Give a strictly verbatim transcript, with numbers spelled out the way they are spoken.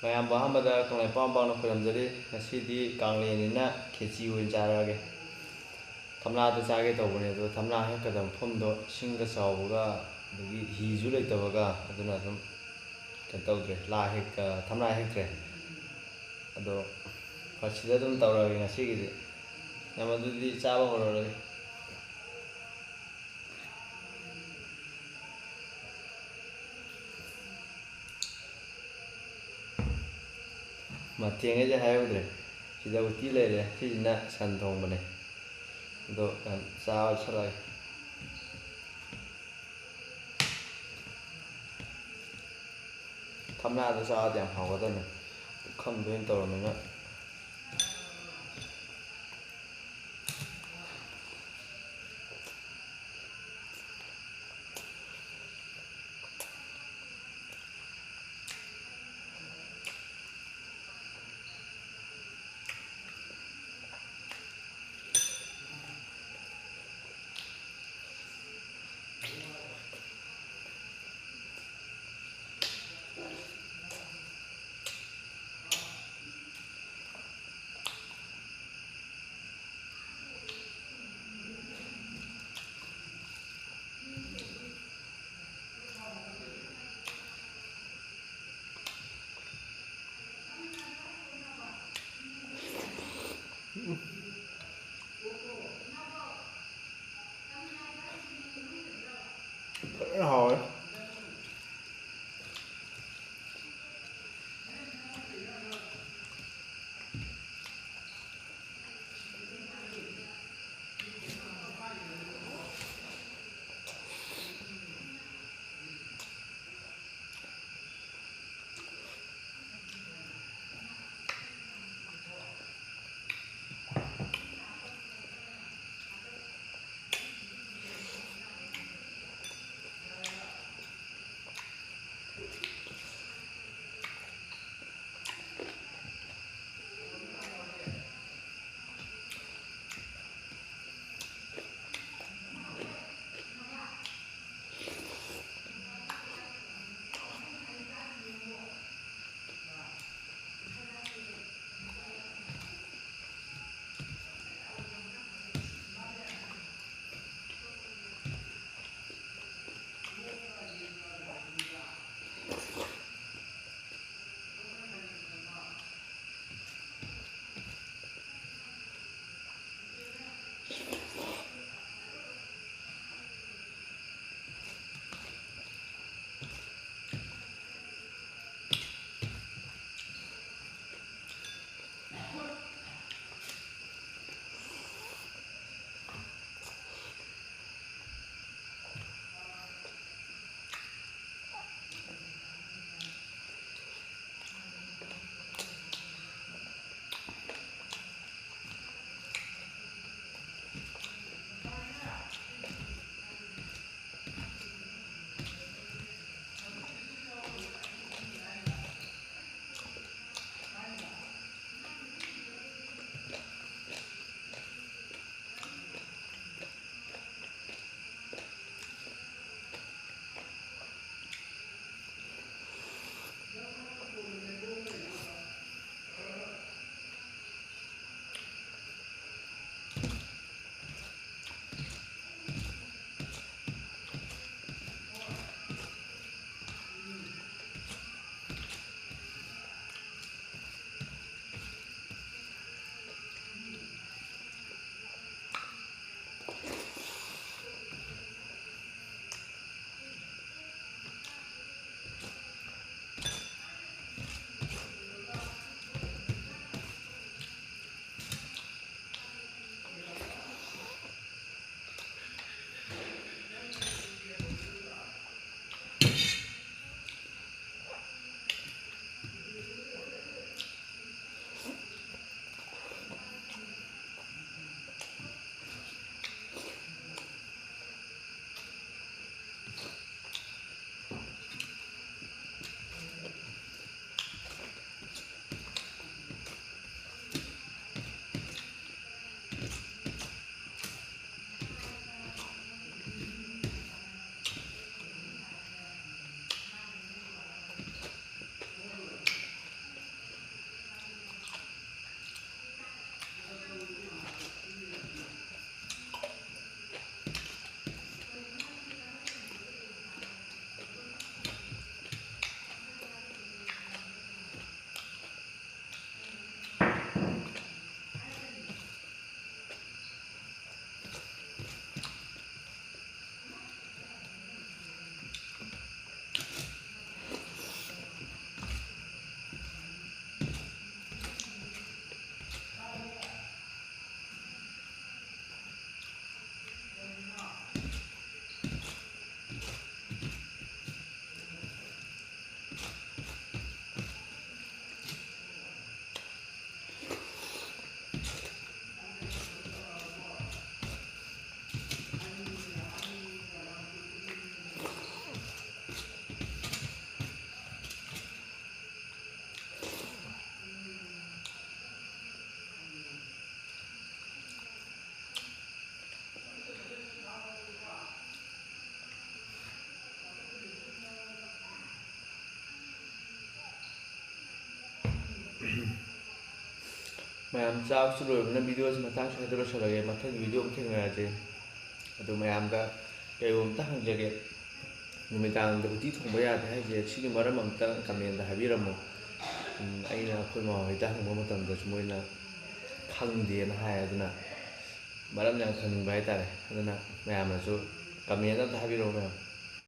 ꯃꯌꯥꯝꯕꯨ ꯑꯍꯥꯟꯕꯗ ꯀꯪꯂꯩꯄꯥꯛ ꯄꯥꯛꯅ ꯈꯣꯏꯔꯝꯖꯔꯤ꯫ ꯉꯁꯤꯗꯤ ꯀꯥꯡꯂꯦꯟꯅꯤꯅ ꯈꯦꯆꯤ ꯑꯣꯏꯅ ꯆꯥꯔꯛꯑꯒꯦ꯫ ꯊꯝꯅꯥꯗ ꯆꯥꯒꯦ ꯇꯧꯕꯅꯦ, ꯑꯗꯣ ꯊꯝꯅꯥ ꯍꯦꯛꯀꯗꯕ ꯃꯐꯝꯗꯣ ꯏꯁꯤꯡꯒ ꯆꯥꯎꯕꯒ ꯑꯗꯒꯤ ꯍꯤꯁꯨ ꯂꯩꯇꯕꯒ, ꯑꯗꯨꯅ ꯑꯗꯨꯝ ꯀꯩꯅꯣ ꯇꯧꯗ꯭ꯔꯦ, ꯂꯥ ꯍꯦꯛ-, ꯊꯝꯅꯥ ꯍꯦꯛꯇ꯭ꯔꯦ꯫ ꯑꯗꯣ ꯍꯣꯏ, ꯁꯤꯗ ꯑꯗꯨꯝ ꯇꯧꯔꯒꯦ ꯉꯁꯤꯒꯤꯗꯤ꯫ ꯌꯥꯝ ꯑꯗꯨꯗꯤ ꯆꯥꯕ ꯍꯧꯔꯔꯒꯦ꯫ ꯃꯊꯦꯡꯉꯩꯁꯦ ꯍꯥꯏꯍꯧꯗ꯭ꯔꯦ꯫ ꯁꯤꯗ ꯎꯇꯤ ꯂꯩꯔꯦ, ꯁꯤꯁꯤꯅ ꯁꯟ ꯊꯣꯡꯕꯅꯦ꯫ ꯑꯗꯣ ꯌꯥꯝ ꯆꯥꯕ ꯆꯠꯂꯒꯦ꯫ ꯊꯝꯅꯥꯗ ꯆꯥꯔꯗꯤ ꯌꯥꯝ ꯍꯥꯎꯒꯗꯕꯅꯤ꯫ ꯄꯨꯈꯝꯗ ꯑꯣꯏꯅ ꯇꯧꯔꯕꯅꯤꯅ꯫ ꯃꯌꯥꯝ ꯆꯥꯕꯁꯨ ꯂꯣꯏꯕꯅ videoꯁꯤ ꯃꯇꯥꯡꯁꯤ ꯍꯥꯏꯗ ꯂꯣꯏꯁꯤꯜꯂꯒꯦ꯫ ꯃꯊꯪꯒꯤ video ꯑꯃ ꯊꯦꯡꯅꯔꯁꯦ꯫ ꯑꯗꯨ ꯃꯌꯥꯝꯗ ꯀꯩꯒꯨꯝꯕ ꯑꯝꯇ ꯍꯪꯖꯒꯦ, ꯅꯨꯃꯤꯗꯥꯡꯗ ꯎꯇꯤ ꯊꯣꯡꯕ ꯌꯥꯗꯦ ꯍꯥꯏꯁꯦ ꯁꯤꯒꯤ ꯃꯔꯝ ꯑꯝꯇ commentꯗ ꯍꯥꯏꯕꯤꯔꯝꯃꯣ꯫ ꯎꯝ, ꯑꯩꯅ ꯑꯩꯈꯣꯏ ꯃꯃꯥ ꯍꯣꯏꯗ ꯍꯪꯕ ꯃꯇꯝꯗꯁꯨ ꯃꯣꯏꯅ ꯈꯪꯗꯦꯅ ꯍꯥꯏ꯫ ꯑꯗꯨꯅ ꯃꯔꯝ ꯌꯥꯝ ꯈꯪꯅꯤꯡꯕ ꯍꯥꯏꯇꯥꯔꯦ꯫ ꯑꯗꯨꯅ ꯃꯌꯥꯝꯅꯁꯨ commentꯗ ꯑꯝꯇ ꯍꯥꯏꯕꯤꯔꯛꯑꯣ ꯃꯌꯥꯝ꯫